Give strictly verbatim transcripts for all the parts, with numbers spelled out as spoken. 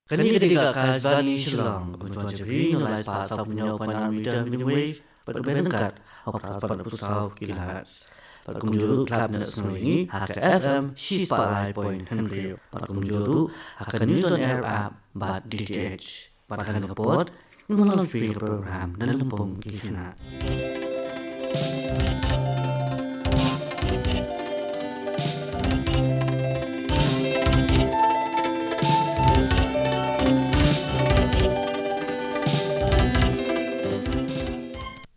Kane ka dei ka Akashvani Shillong, ka ban sha phi na lai spah saw phew hynñiew point ar meter medium wave, bad ka ban ryngkat ha u phra spah phew saw kilohertz. Bad kumjuh ruh khlad ban ïohsngew ïa ngi ha ka F M shi spah lai point hynriew. Bad kumjuh ruh ha ka News on Air app bad D T H. Bad ha kane ka por, ngin wan lam sha phi ka program na lympung ki khynnah.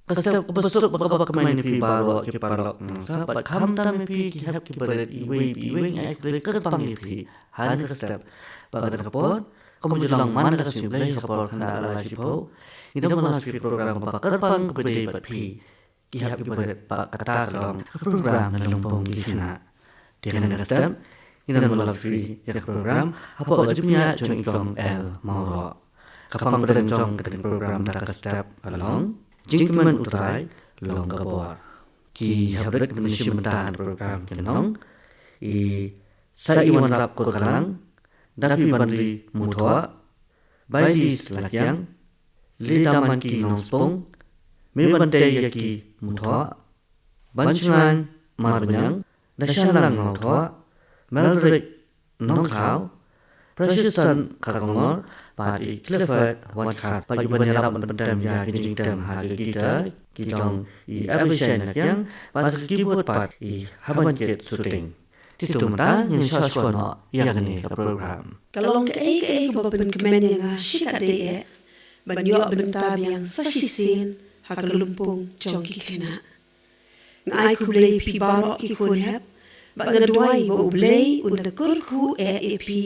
Ka step kaba suk bad kaba kmen ïa phi baroh ki paralok nongshun, bad khamtam ïa phi ki hep ki barit iwei pa iwei, ngi ai khublei kyrpang ïa phi ha kane ka step. Bad ha kane ka por, kumba ju long man la ka sngi Blei ha ka por khyndai lai shiphew, ngi dang wan lam sha phi ka program ba kyrpang kaba dei bad phi. Ki hep ki barit, bad kata ka long ka program na lympung ki khynnah. Te ha kane ka step, ngi dang wan lam sha phi ïa ka program hapoh ka jingpynïaid jong i Kong L Mawroh. Ka pangpdeng jong kane ka program da ka step ka long: Jingkmen U Trai long ka bor. Ki hep rit kiban shim bynta ha kane ka program kin long i Sa Iwanrap Kurkalang, Daphi Banri Muthoh, Bailis Lakiang, Lida Manki Nongspung, Me Bantei Yaki Muthoh, Banchungan Marbaniang, Dashanlang Mawthoh, Melverick Nongkhlaw, Precious San Kharkongor, bad i Clifford Wankhar, bad kiban ïarap ban pyntem ïa ki jingtem ha ka guitar ki long i Evershine Lakiang, bad ha ka keyboard pat i Habankit Suting. Te to mynta ngin sa shuwa noh ïa kane ka program. Ka long kaei kaei kaba pynkmen ïa nga shikatdei eh ban ïoh bynta biang sa shisien ha ka lympung jong ki khynnah. Nga ai khublei ïa phi baroh ki khun hep, bad nga duwai ba U Blei un da kyrkhu eh ïa phi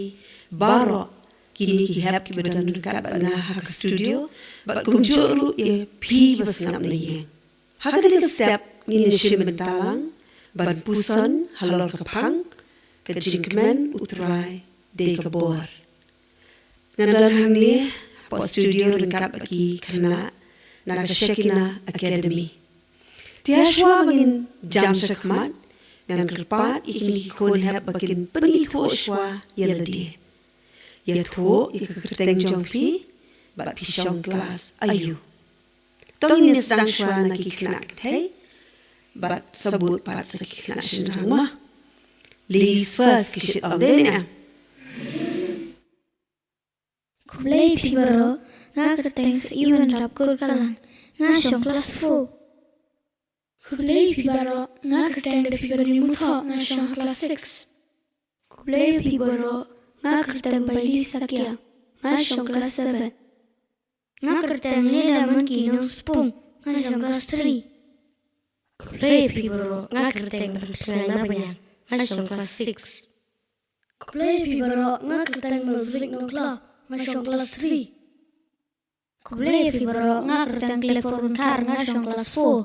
baroh kine ki hep kiba don ryngkat bad nga ha ka studio, bad kumjuh ruh ïa phi ba sngap na ïing. Ha kane ka step ngin ïa shim bynta lang ban puson halor ka phang, Ka jingkmen U Trai dei ka bor. Nga don hangne hapoh studio ryngkat bad ki khynnah na ka Shekinah Academy. Te hashwa ba ngin jam shakhmat, ngan kyrpad ïa kine ki khun hep ba kin pynithuh shuwa ïa lade. Ïathuh ïa ka kyrteng jong phi bad phi shong klas aiu. To ngin ïa sdang shuwa na ki khynnah kynthei bad sa bud pat sa ki khynnah shynrang, mo. Ladies first ki shait ong, dei ne em? Khublei phi baroh, nga kyrteng Sa Iwanrap Kurkalang, nga shong klas four. Khublei phi baroh, nga kyrteng Daphi Banri Muthoh, nga shong klas six. Khublei phi baroh, nga kyrteng Bailis Lakiang, nga shong klas seven. Nga kyrteng Lida Manki Nongspung, nga shong klas three. Khublei phi baroh, nga kyrteng Banchungan Marbaniang, nga shong klas six. Khublei phi baroh, nga kyrteng Melverick Nongkhlaw, nga shong klas three. Khublei phi baroh, nga kyrteng Clifford Wankhar, nga shong klas four.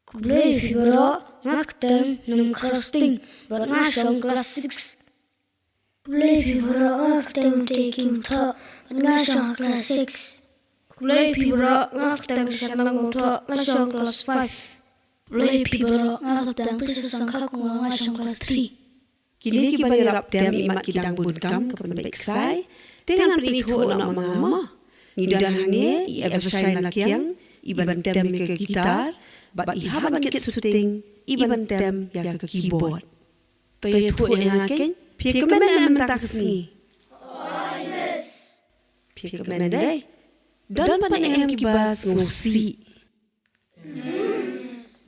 Khublei phi baroh, nga kyrteng Nongkhlaw Suting, bad nga shong klas six. Khublei phi baroh, nga kyrteng Teki Muthoh, bad nga shong klas six. Khublei phi baroh, nga kyrteng Dashanlang Muthoh, nga shong klas five. Khublei phi baroh, nga kyrteng Precious San Kharkongor, nga shong klas three. Kine kiba ïarap tem imat ki dang bun kam ka pynbeit ksai, te ngan pynithuh noh ma nga, mo. Ngi don hangne i Evershine Lakiang, iban tem ïa ka guitar, bad i Habankit Suting, iban tem ïa ka keyboard. To ïathuh ïa nga keiñ, phi ïa kmen ne em mynta ka sngi? Phi ïa kmen dei. Don pat ne em kiba sngewsih?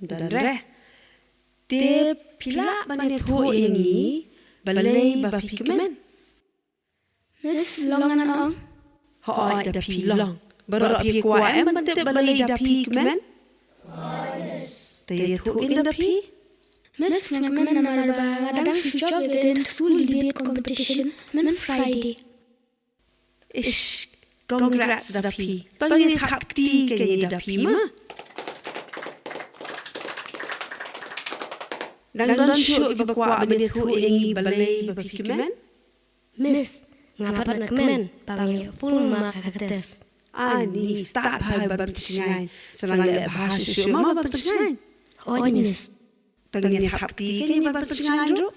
Don re. Te phi lah ban ïathuh ïa ngi balei ba phi kmen? Miss, long ngan ong? Hooid, da phi long. Baroh phi kwah em ban tip balei da phi kmen? Te ïathuh keiñ da phi. Miss, nga kmen namar ba nga dang shu jop ïa ka inter school debate competition myn Friday. Ish, congrats da phi. To ngin ïa thap kti keiñ da phi, ma. Dang don shuh kiba kwah ban ïathuh ïa ngi balei ba phi kmen? Miss, nga pat nga kmen ba nga ïoh full marks ha ka test. Ani, stad bha ban pynshngaiñ. Sa nang leh bha shuh shuh ma ban pynshngaiñ. Hooid, Miss. To ngin ïa thap kti keiñ ban pynshngaiñ ruh.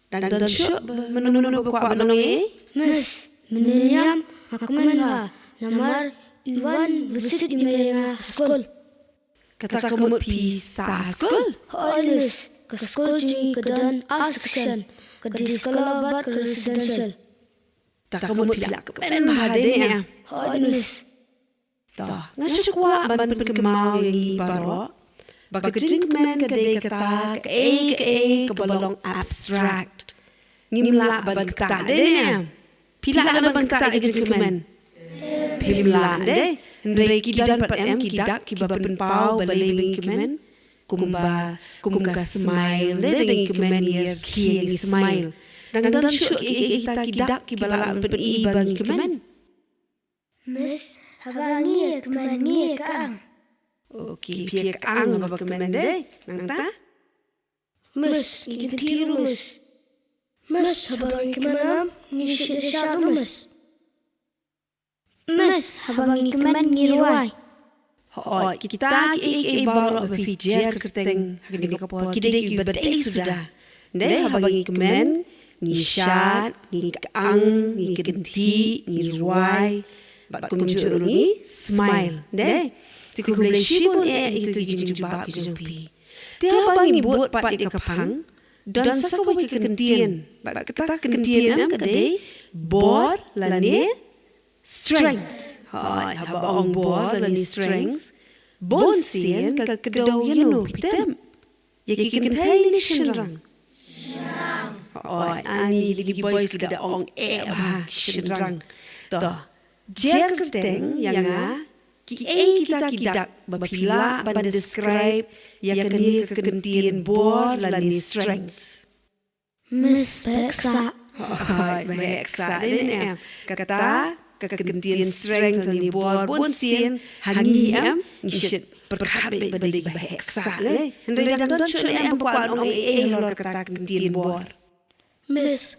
Dang don shuh ba mynno mynno ba kwah ban ong ei? Miss, mynno niam, nga kmen bha, namar i wan visit i mei ïa nga ha skul. Kata ka mut phi sah ha skul? Hooid miss, ka skul jong ngi ka don ar section, ka day scholar bad ka residential. Ta ka mut phi la kmen bha dei ne em? Hooid miss. To, nga shu kwah ban pynkynmaw ïa ngi baroh ba ka jingkmen ka dei kata kaei kaei kaba long abstract. Ngim lah ban ktah dei ne em? Phi lah ban ktah ïa ka jingkmen? Phim lah dei. Hynrei ki don pat em ki dak kiba pynpaw balei ba ngi kmen? Kumba, kum ka smile dei, da ngi kmen ïa ki, ïa ngi smile. Dang don shuh kiei kiei kita ki dak kiba lah ban pyni ba ngi kmen? Miss, haba ngi ïa kmen ngi ïa kang. Okay, phi ïa kang haba kmen dei. Nangta? Miss, ngi kynthih ruh miss. Miss, haba ngi kmen am ngi shit ïa shad ruh miss. Miss, haba ngi kmen ngi rwai. Hooid, kita kiei kiei baroh ba phi jer kyrteng ha kane ka por ki dei kiba dei suda. Dei haba ngi kmen ngi shad, ngi kang, ngi kynthih, ngi rwai, bad kumjuh ruh ngi smile. Dei. Te khublei shibun eh ïa kito ki jingjubab ki jong phi. Te haba ngi bud pat ïa ka phang, don sa kawei ka kyntien. Bad kata ka kyntien em ka dei bor lane strength. Hooid, haba ong bor lane strength, bun sien ka kdew ïano phi tip? Ïa ki kynthei ne shynrang? Hooid, ani lady boys ki da ong eh bha, shynrang. To, jer kyrteng ïa nga kiei kita ki dak ba phi lah ban describe ïa kane ka kyntien bor lane strength. Miss, ba heh sah. Hooid, ba heh sah dei ne em? Kata ka kyntien strength lane bor bun sien ha ngi em ngi shait pyrkhat beit ba dei ba heh sah lei. Hynrei dang don shuh ne em ba kwah ong ei ei halor kata ka kyntien bor? Miss,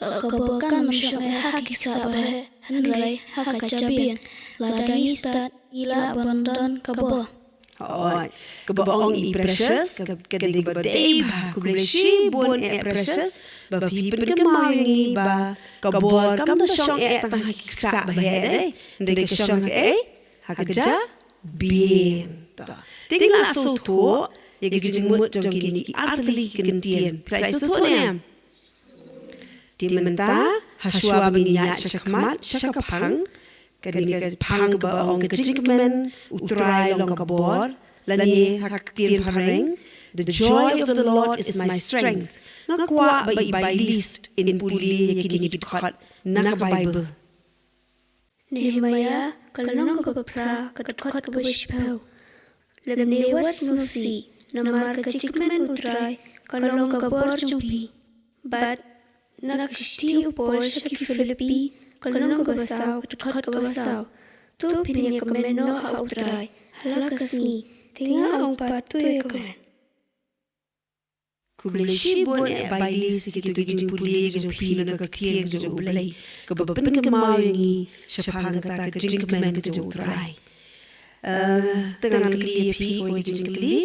ka, ka bor kam shong eh ha ki ksah ba heh, hynrei ha ka jabieng, lada ngi stad ngi lah ban don ka bor. Hooid, kaba ong i Precious ka, ka dei kaba dei bha. Khublei shibun eh Precious ba phi pynkynmaw ïa ngi ba ka bor kam da shong eh tang ha ki ksah ba heh dei, hynrei ka shong ha kaei? Ha ka jabieng. To, te ngi la sngewthuh ïa ka jingmut jong kine ki artylli ki kyntien. Phi la sngewthuh ne em? Te mynta, ha shuwa ba ngin ïaid sha khmat sha ka phang, kane ka phang kaba ong ka jingkmen U Trai long ka bor, lane ha ka ktien phareng, "The joy of the Lord is my strength." Nga kwah ba i Baileys in pule ïa kine ki dkhot na ka Baibl. Nehemiah, ka lynnong kaba phra, ka dkhot kaba shiphew. Lymne wat sngewsih, namar ka jingkmen U Trai ka long ka bor jong phi. Bad na ka shithi u Paul sha ki Philippi, ka lynnong kaba saw, ka dkhot kaba saw. To phin ïa kmen noh ha U Trai ha la ka sngi, te nga ong pat to ïa kmen. Khublei shibun eh Baileys ïa kito ki jingpule jong phi na ka ktien jong U Blei, kaba pynkynmaw ïa ngi shaphang kata ka jingkmen ka jong U Trai. Eh, te ngan kylli ïa phi kawei ka jingkylli.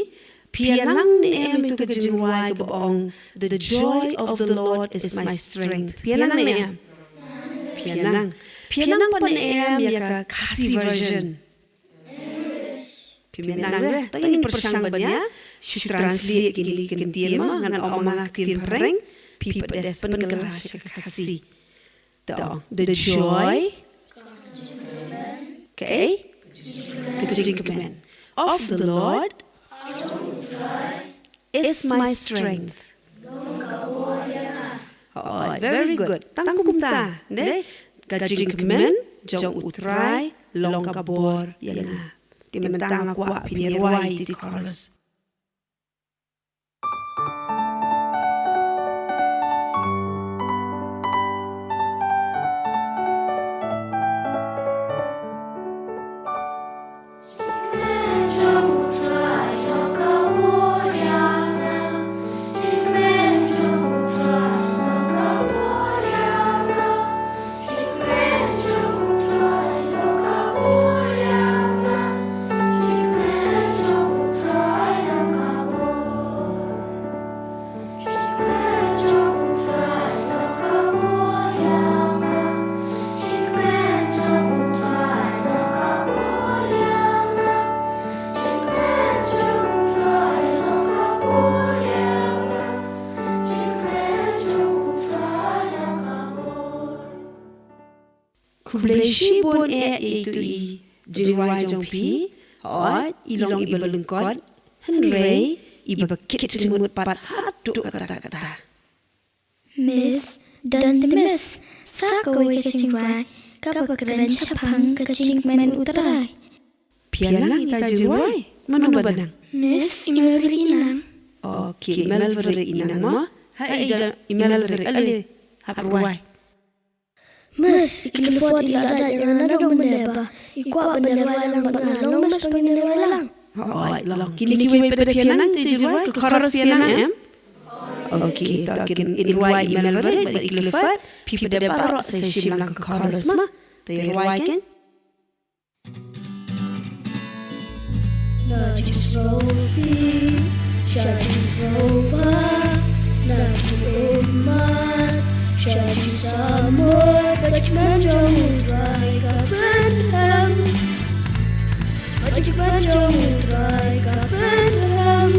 Phi ïa nang ne em ïa kito ki jingrwai kaba ong, "The joy of the Lord is my strength"? Phi ïa nang ne em? Phi ïa nang. Phi ïa nang pat ne em ïa ka Khasi version? Phim ïa nang re, tang ngin pyrshang ban ïa shu translate kine ki kyntien ma, ngan ong ma ha ka ktien phareng, phi pat des pynkylla sha ka Khasi. To, the joy, kaei? Ka jingkmen, of the Lord is my strength. Oh, very good. Tang kumta, ne? Ka jingkmen jong U Trai long ka bor ïa nga. Te mynta nga kwah phin ïa rwai ïa kito ki chorus. Khublei shibun eh ïa itu i jingrwai jong phi. Hooid, i long iba lyngkot, hynrei iba kit jingmut pat haduh katta katta. Miss, don te miss sa kawei ka jingrwai kaba kren shaphang ka jingkmen U Trai. Phi ïa nang ita i jingrwai? Mano ba nang? Miss, i Melvary i nang. Okay, Melvary i nang mo? Haei da i Melvary, ale hap rwai. Miss, i Clifford i la dait ïa nga naduh mynne ba i kwah ban ïa rwai lang bad nga. Long miss ban ïa rwai lang? Hooid, long. Kine kiwei pat de phi ïa nang ita i jingrwai? Ka chorus phi ïa nang em? Okay, to kin rwai i Melvary bad i Clifford. Phi pat de baroh sa shim lang ka chorus mo. To rwai kan? Na jingsngewsih, sha jingsngewbha, na ki ummat, sha jingsamoi, ba jingkmen jong U Trai ka pynrem. Ba jingkmen jong U Trai ka pynrem.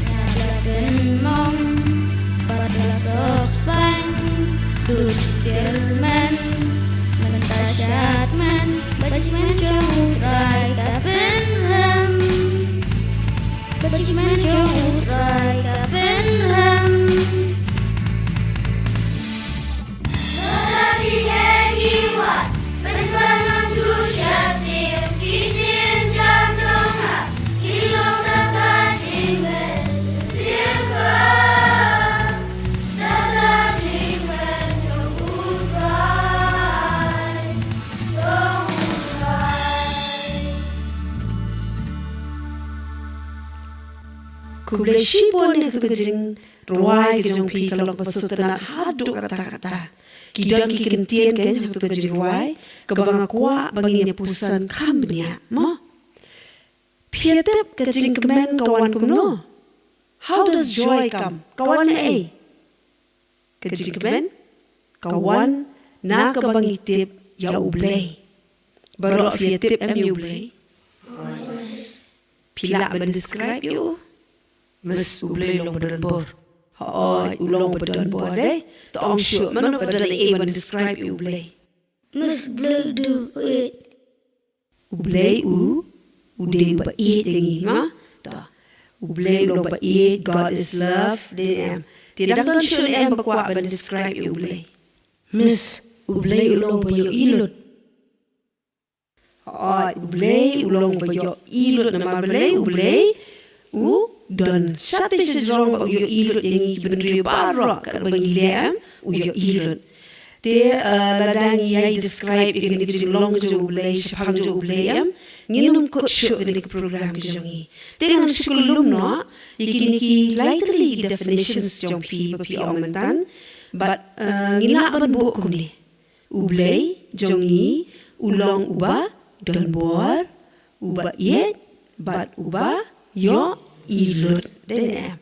Ïa la pynmong bad la sohspang, tu jingkyrmen, mynta shad men, ba jingkmen jong U Trai ka pynrem. Ba jingkmen jong U Trai ka pynrem. Khublei shibun ïa katu ka jing rwai ka jong phi ka long ba sngewtynnat haduh katta katta. Ki don ki kyntien kein ha katu ka jingrwai kaba nga kwah ba ngin ïa puson kham bniah mo. Phi ïa tip ka jingkmen ka wan kumno? How does joy come? Ka wan naei? Ka jingkmen ka wan na kaba ngi tip ïa U Blei. Baroh phi ïa tip em ïa U Blei? Phi lah ban describe ïa u? Miss, U Blei u long ba don bor. Hooid, u long ba don bor de. To ong shuh mano ba don ei ban describe ïa U Blei. Miss, U Blei u dei u ïeit. U Blei u u dei uba ïeit ïa ngi ma. To. U Blei u long ba ïeit, God is love, dei em. Te dang don shuh ne em ba kwah ban describe ïa U Blei? Miss, U Blei u long ba ïohi lut. Hooid, U Blei u long ba ïohi lut namar balei? U Blei u don shatei shajrong ba u ïohi lut ïa ngi ki bynriew baroh katba ngi leh em, u ïohi lut. Te lada ngi ïai describe ïa kane ka jinglong jong U Blei, shaphang jong U Blei em, ngin ym kut shuh kane ka program ka jong ngi. Te ngan shu kyllum noh ïa kine ki lai tylli ki definitions jong phi ba phi ong myntan bad ngin lah ban buh kumne. U Blei jong ngi u long uba donbor, uba ïeit bad uba ïohi lut. Dei ne em?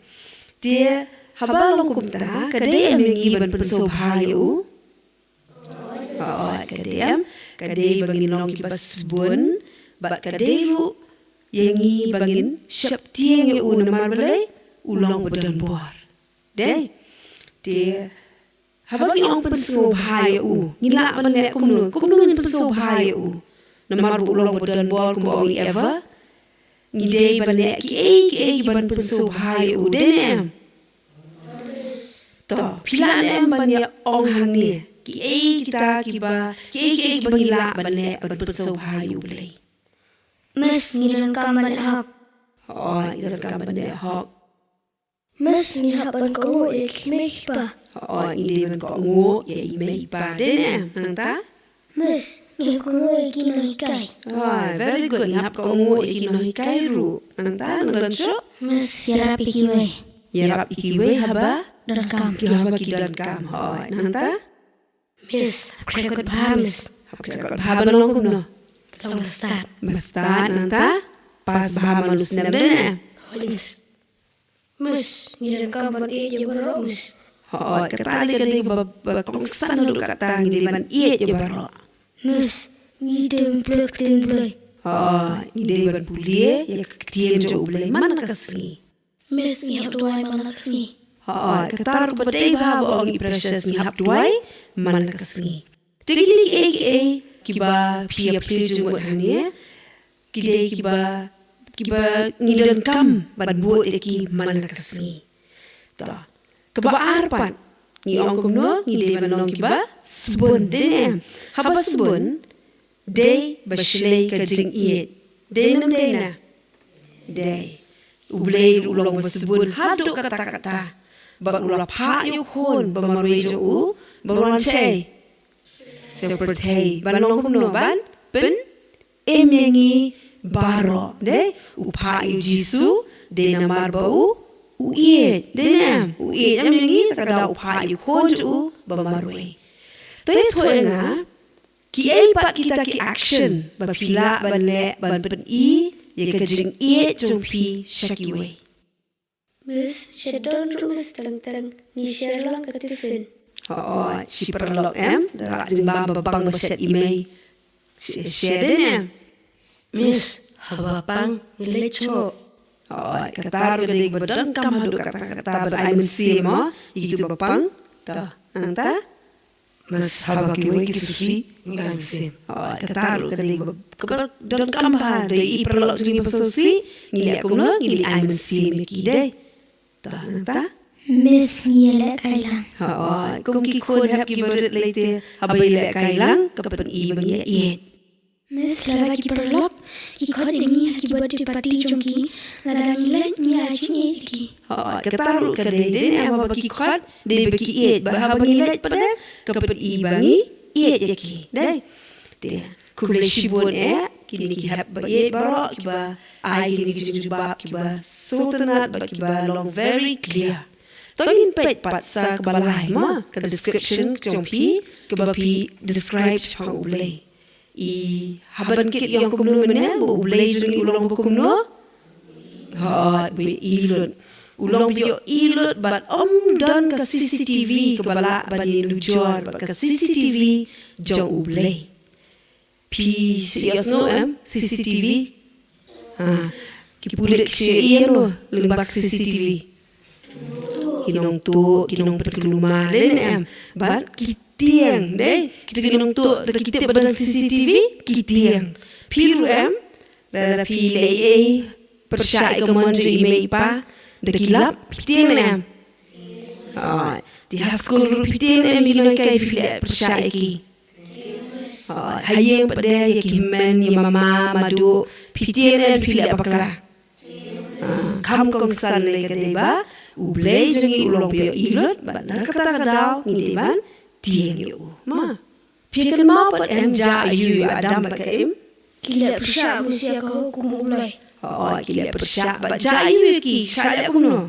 Te haba long kumta ka dei em ïa ngi ban pynsngewbha ïa u? Hooid, ka dei em? Ka dei ba ngin long kiba sbun bad ka dei ruh ïa ngi ba ngin sheptieng ïa u namar balei? U long uba donbor. Dei. Te haba ngi ong pynsngewbha ïa u, ngi lah ban leh kumno, kumno ngin pynsngewbha ïa u? Namar ba u long ba donbor kumba ong i Eva. Ngi dei ban leh kiei kiei ban pynsngewbha ïa u, dei ne em? To, phi lah ne em ban ïa ong hangne kiei kita kiba, kiei kiei kiba ngi lah ban leh ban pynsngewbha ïa u Blei? Miss, ngi donkam ban leh hok. Hooid, ngi donkam ban leh hok. Miss, ngi hap ban kohnguh ïa ki kmie ki kpa. Hooid, ngi dei ban kohnguh ïa i mei i pa, dei ne em? Nangta? Miss, ngi hap kohnguh ïa ki nonghikai. Hooid, very good, ngi hap kohnguh ïa ki nonghikai ruh. Nangta, nang don shuh? Miss, ïarap ïa kiwei. Ïarap ïa kiwei haba? Donkam. Ki haba ki donkam. Hooid, nangta? Miss, hap khreh kot bha, Miss. Hap khreh kot bha ban long kumno? Long ba stad. Ba stad, nangta? Pass bha man u snem, dei ne em? Hooid, Miss. Miss, ngi donkam ban ïeit ïa baroh, Miss. Hooid, kata lei ka dei ba, ba kongsan haduh katta, ngi dei ban ïeit ïa baroh. Miss, ngi dei ban pule ka ktien Blei. Hooid, ngi dei ban pule ïa ka ktien jong U Blei man la ka sngi. Miss, ngi hap duwai man la ka sngi. Hooid, kata ruh kaba dei bha ba ong i Precious, ngi hap duwai man la ka sngi. Te kine kiei kiei kiba phi ïa plie jingmut hangne, ki dei kiba, kiba ngi donkam ban bud ïa ki man la ka sngi. To. Kaba ar pat, ngi ong kumno, ngi dei ban long kiba sbun, dei ne em? Haba sbun, dei ba shlei ka jingïeit. Dei ne em dei na? Dei. U Blei u long ba sbun haduh katta katta. Bad u la phah ïa u khun ba marwei jong u, ba u wan shai, sha pyrthei. Ban long kumno, ban pyn im ïa ngi baroh. Dei, u phah ïa u Jisu, dei namar ba u, u ïeit. Dei ne em? U ïeit ïa ngi, te ka daw u phah ïa u khun jong u ba marwei. To ïathuh ïa nga, kiei pat kita ki action ba phi lah ban leh ban pyni ïa ka jingïeit jong phi sha kiwei? Miss, sha don ruh Miss, teng teng ngi share lang ka tiffin. Hooid, shi paralok em, da rah jingbam ba pang ba shet i mei. Shi, share, dei ne em? Miss, haba pang ngi leit shngoh. Hooid, kata ruh ka dei ba donkam haduh katta katta ban ai mynsiem mo ïa kito ba pang. To, nangta? Miss, haba kiwei ki sngewsih, ngi ai mynsiem. Hooid, kata ruh ka dei ba, kaba donkam bha, dei i paralok jong ngi ba sngewsih, ngi leh kumno, ngi leh ai mynsiem ïa ki, dei. To, nangta? Miss, ngi ïalehkai lang. Hooid, kum ki khun hep kiba rit lei te, haba ïalehkai lang, ka pyni ba ngi ïa ïeit. Miss, lada ki paralok ki khot ïa ngi ha ki birthday party jong ki, lada ngi leit, ngi ai jingïeit ïa ki. Hooid, kata ruh ka dei, dei ne em, haba ki khot, dei ba ki ïeit, bad haba ngi leit pat de, ka pyni ba ngi ïeit ïa ki. Dei. Te, khublei shibun eh, kine ki hep ba ïeit baroh, kiba ai kine ki jingjubab, kiba sngewtynnat, bad kiba long very clear. To ngin peit pat sa kaba lai mo, ka description jong phi, kaba phi describe shaphang U Blei. I, haba kit ïa kumno mynne, ba U Blei jong ngi u long ba kumno? Hooid, ba ïohi lut. U long ba ïohi lut, bad ym don ka C C T V kaba lah ban ïanujor, bad ka C C T V jong U Blei. Phi sa ïohsngew em, C C T V? Ha, ki pulit ki sa ïohi ïa no lyngba ka C C T V? Ki nongtuh, ki nongpynkulmar, dei ne em? Bad ki tieng, dei? Kita ki nongtuh, da ki tip ba don C C T V, ki tieng. Phi ruh em, da, da phi leh ei ei, pyrshah ïa ka mon jong i mei i pa, da ki lap, phi tieng ne em? Hooid. Te ha skul ruh phi tieng ne em, phi nonghikai, phi leh pyrshah ïa ki? Hooid. Ha ïing pat de, ïa ki hynmen, ïa mama, madu, phi tieng ne em, phi leh bakla? Ah, kham kongsan lei, ka dei ba U Blei jong ngi u long ba ïohi lut, bad na kata ka daw ngi dei ban tieng ïa u. Ma, phi kynmaw pat em, jia aiu ïa u Adam bad ka Im? Ki leh pyrshah, Miss, ïa ka hukum U Blei. Hooid, ki leh pyrshah, bad jia aiu ïa ki, shah leh kumno?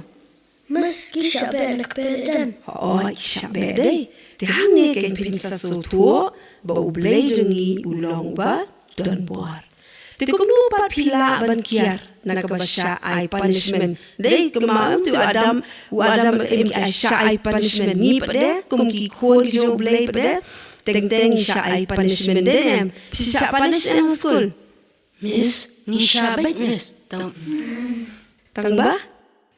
Miss, ki shah beh na kper Eden. Hooid, ki shah beh, dei. Te hangne kein phin sa sngewthuh ba U Blei jong ngi u long uba don bor. Te kumno pat phi lah ban kiar na kaba shah ai punishment? Dei, kumno em, te u Adam, u Adam bad Im ki ai, shah ai punishment. Ngi pat de, kum ki khun ki jong U Blei pat de, teng teng ngi shah ai punishment, dei ne em? Phi shah punish em ha skul? Miss, ngi shah beit, Miss. Tang, tang ba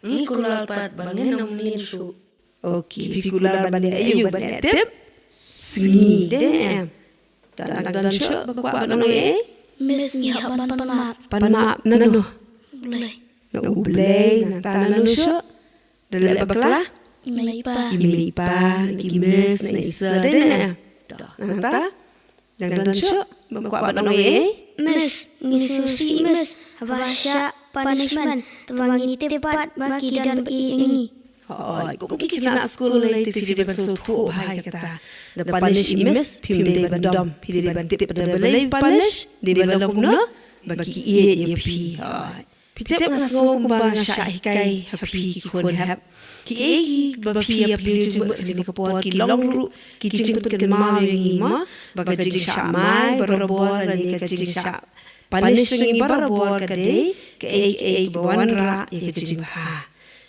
ngi kular pat ba ngin ym leh shuh. Okay, phi kular ban leh aiu? Ban leh tip sngi, dei ne em? Te nang don shuh ba kwah ban ong ei ei? Miss, ngi hap ban pan map. Pan map na no? Blei. Na U Blei. Nangta na no shuh? Da leh bakla? I mei i pa. I mei i pa, na ki miss, na i sir, dei ne em? To, nangta? Dang don shuh ba kwah ban ong ei ei? Miss, ngi sngewsih, Miss, haba shah punishment, te ba ngi tip pat ba ki don ba ïeit ïa ngi. Hooid, kum ki khynnah skul lei, te phi dei ban sngewthuh bha ïa kata. Da punish i miss, phim dei ban dom, phi dei ban tip da balei punish, dei ban long kumno, ba ki ïeit ïa phi. Hooid. Phi tip, nga sngew kumba nga shah hikai ha phi ki khun hep. Kiei kiba phi ïa plie jingmut ha kane ka por ki long ruh ki jingpynkynmaw ïa ngi mo, ba ka jingshah mai barabor lane ka jingshah punish jong ngi barabor ka dei kaei kaei ba wanrah ïa ka jingbha.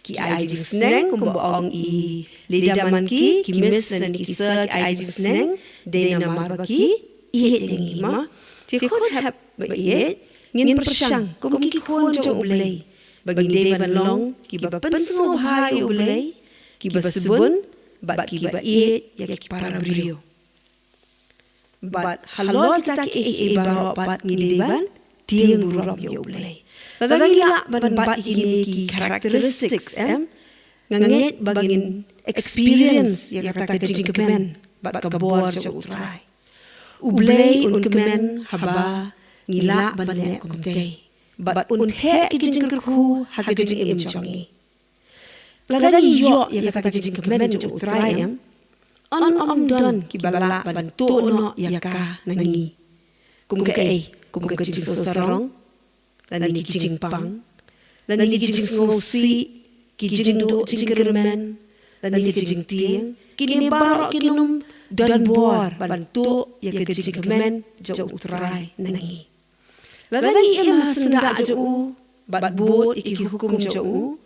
Ki ai jingsneng, kumba ong i Lydia Manki, ki miss lane ki sir ki ai jingsneng, dei namar ba ki ïeit ïa ngi mo. Te khun hep ba ïeit, ngin pyrshang kum ki khun jong U Blei ba ngin dei ban long kiba pynsngewbha ïa U Blei, kiba sbun bad kiba ïeit ïa ki para briew. Bad halor kita kiei kiei baroh pat ngi dei ban tieng burom ïa U Blei. Lada ngi lah ban bat ïa kine ki characteristics, em, nga ngeit ba ngin experience ïa kata ka jingkmen bad ka bor jong U Trai. U Blei un kmen haba ngi lah ban leh kumtei. Bad un theh ki jingkyrkhu ha ka jingim jong ngi. Lada ngi ïoh ïa kata ka jingkmen jong U Trai, em, yn ym don kiba lah ban tuh noh ïa ka na ngi. Kum kaei? Kum ka jingsngewsarong, lane ki jingpang, lane ki jingsngewsih, ki jingduh jingkyrmen, lane ki jingtieng. Kine baroh kin ym don bor ban tuh ïa ka jingkmen jong U Trai na ngi. Lada ngi im ha syndah jong U bad bud ïa ki hukum jong U,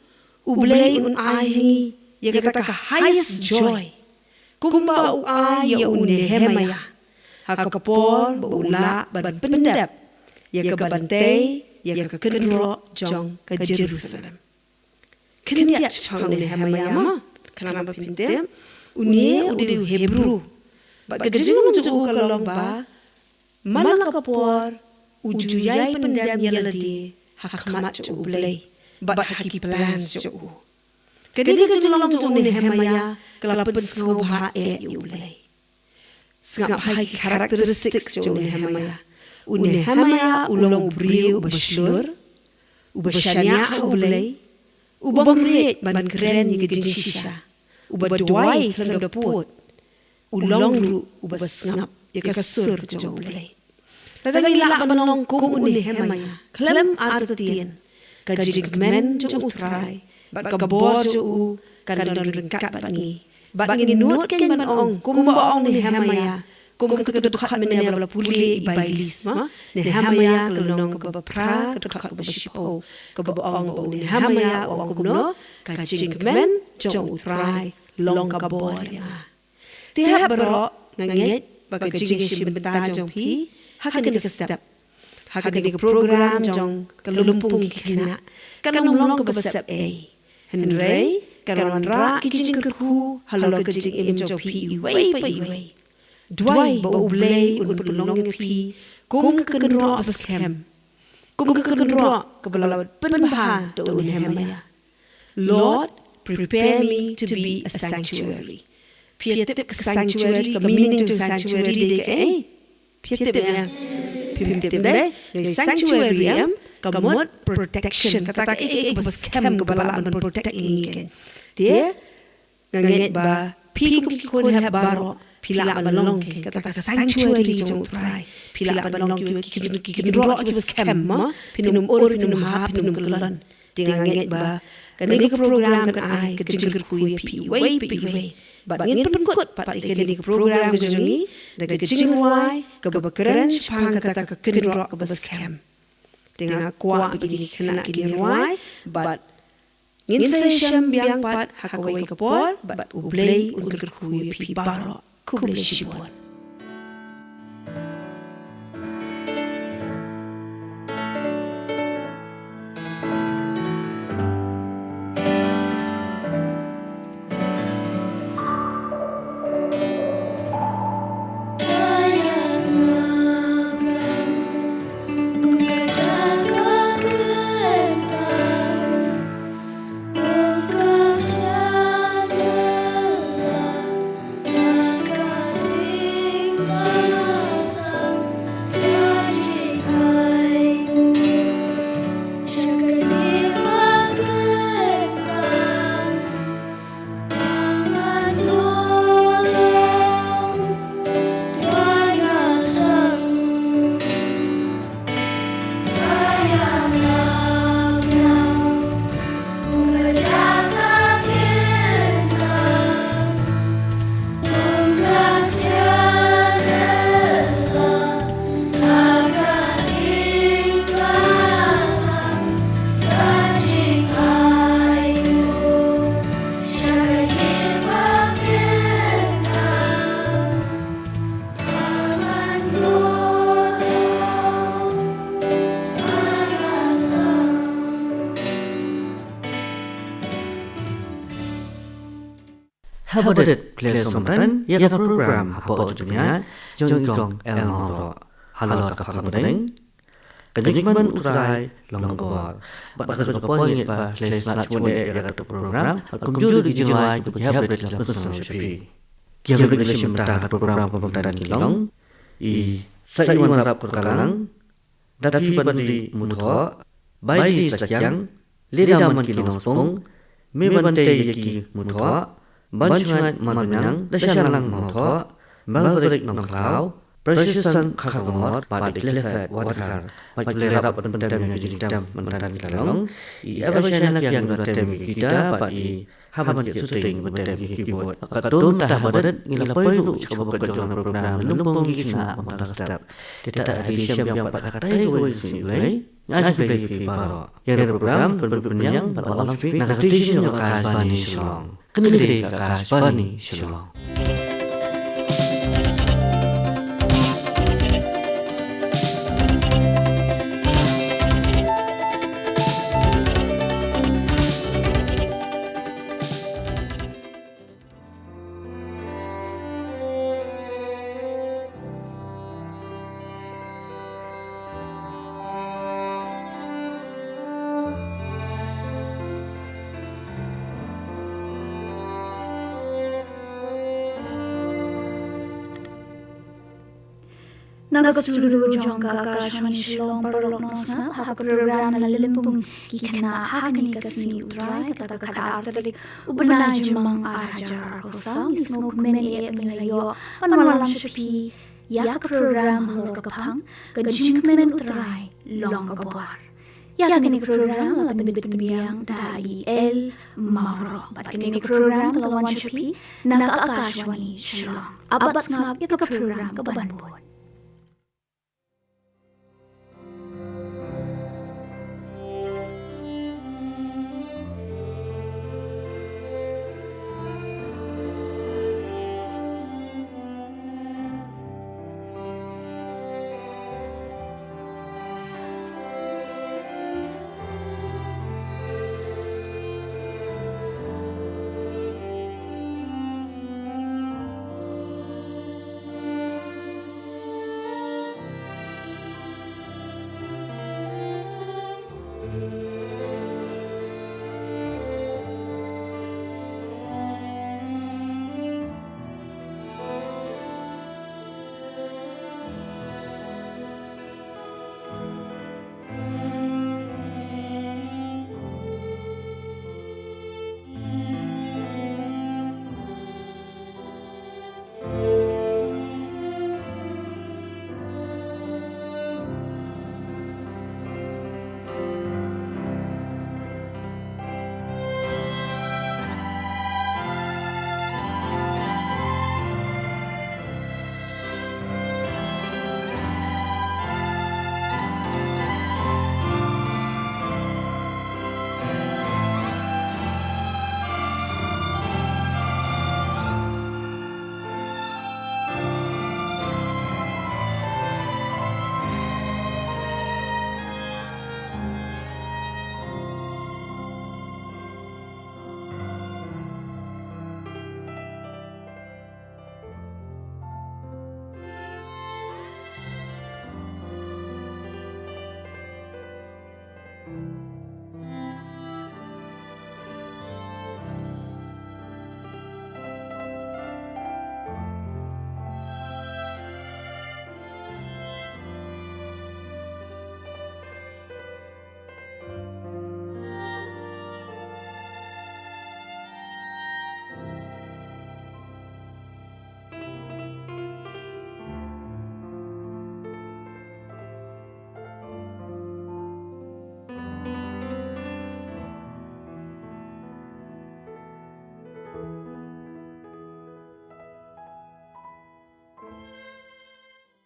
U Blei un ai ha ngi ïa kata ka highest joy, kumba U ai ïa u Nehemiah, ha ka por ba u lah ban pyndep ïa ka ban tei ïa ka kynroh jong ka Jerusalem. Khyndiat shaphang u Nehemiah, ma, khnang ba phin tip. Une u dei u Hebru. Bad ka jinglong jong u ka long ba man la ka por u ju ïai pyndem ïa lade ha khmat jong U Blei bad ha ki plans jong U. Kane ka jinglong jong u Nehemiah ka la pynsngewbha eh ïa U Blei. Sngap ha ki characteristics jong u Nehemiah. U Nehemiah u long u briew uba shlur, uba shaniah ha U Blei, u bym rit ban kren ïa ka jingshisha, uba duwai khlem da pud. U long ruh uba sngap ïa ka sur jong U Blei. Lada ngi lah ban long kum u Nehemiah khlem artatien, ka jingkmen jong U Trai bad ka bor jong U kan don ryngkat bad ngi. Bad ngin nud keiñ ban ong, kumba ong u Nehemiah, kum ka dkhot mynne ba la pule i Bailis, ma, Nehemiah ka lynnong kaba phra, ka dkhot kaba shiphew, kaba ong ba u Nehemiah u ong kumno: Ka jingkmen jong U Trai long ka bor ïa nga. Te hep baroh, nga ngeit ba ka jingïashim bynta jong phi ha kane ka step, ha kane ka program jong ka Lympung ki Khynnah kan ym long kaba sep ei. Hynrei kan wanrah ki jingkyrkhu halor ka jingim jong phi iwei pa iwei. Duwai ba U Blei un pynlong ïa phi kum ka kynroh ba skhem, kum ka kynroh kaba la pynbha da u Nehemiah. Lord, prepare me to be a sanctuary. Phi tip ka sanctuary, ka meaning jong sanctuary dei kaei? Phi tip, em? Phi tip, dei? Dei sanctuary, em, ka mut protection. Kata kaei kaei kaba skhem, kaba lah ban protect ïa ngi, keiñ. Te nga ngeit ba phi kum ki khun hep baroh phi lah ban long, keiñ, kata ka sanctuary jong U Trai. Phi lah ban long ki, ki, ki kynroh kiba skhem, ma. Phin ym ur, phin ym ha, phin ym kyllon. Te nga ngeit ba kane ka program kan ai ka jingkyrkhu ïa phi iwei pa iwei. Bad ngin pynkut pat ïa kane ka program ka jong ngi da ka jingrwai kaba kren shaphang kata ka kynroh kaba skhem. Te nga kwah ba kine ki khynnah kin ïa rwai bad ngin sa ïashem biang pat ha kawei ka por, bad U Blei un kyrkhu ïa phi baroh. Khublei shibun. Haba dep klet sngewbha ïa ka program hapoh jingmyntoi jong i Kong L. Mawroh halor ka phang pdeng Ka Jingkmen U Trai Long Ka Bor. Bad ka jong ka por ngi ba klet sngewbha ïa ka program bad kumjuh ki jinglong kiba ki hap ban pynsngew sha phi. Ki hap ban shim bynta ha ka program kumta ki long i Saitjwanrap Kurkalang, Dapi Banri Muthoh, Baili Sakiang, Leda Manki Nongspung, Mei Bantei Yaki Muthoh, Banchungat Marmiang, Dashanlang Mawthoh, Balverik Nongkhlaw, Precious San Kharkongor, bad i Clifford Wadkar, bad ki la rap ban pyntem ïa ka jingtem mynta ki la long i Evershine Lakiang, ba tem ïa ki guitar, bad i Haban Kit Suting, ba tem ïa ki keyboard. Katto mynta haba dep ngi la poi ruh sha kaba kut jong ka program, lympung ki khynnah kumta ka step. Te ta ha ri shem biang pat ha katai kawei ka sngi U Blei. Nga ai khublei ïa phi baroh. Ïa ka program pynbeit pynbiang bad wan lam sha phi na ka station jong ka Akashvani Shillong. Kane ka dei ka Akashvani Shillong. Na ka studio jong ka Akashvani Shillong, paralok nongsngap, ha ka program Na Lympung ki Khynnah ha kane ka sngi U Trai, kata ka khatar tarik u bnai Jymmang ar hajar arphew saw, ngi sngewkmen eh ba ngi la ïoh ban wallam sha phi ïa ka program Halor ka Phang, Ka Jingkmen U Trai Long Ka Bor. Ïa kane ka program la pynbit pynbiang da i L. Mawroh. Bad kane ka program ka la wan sha phi na ka Akashvani Shillong. Ap bad sngap ïa ka program ka ban bud.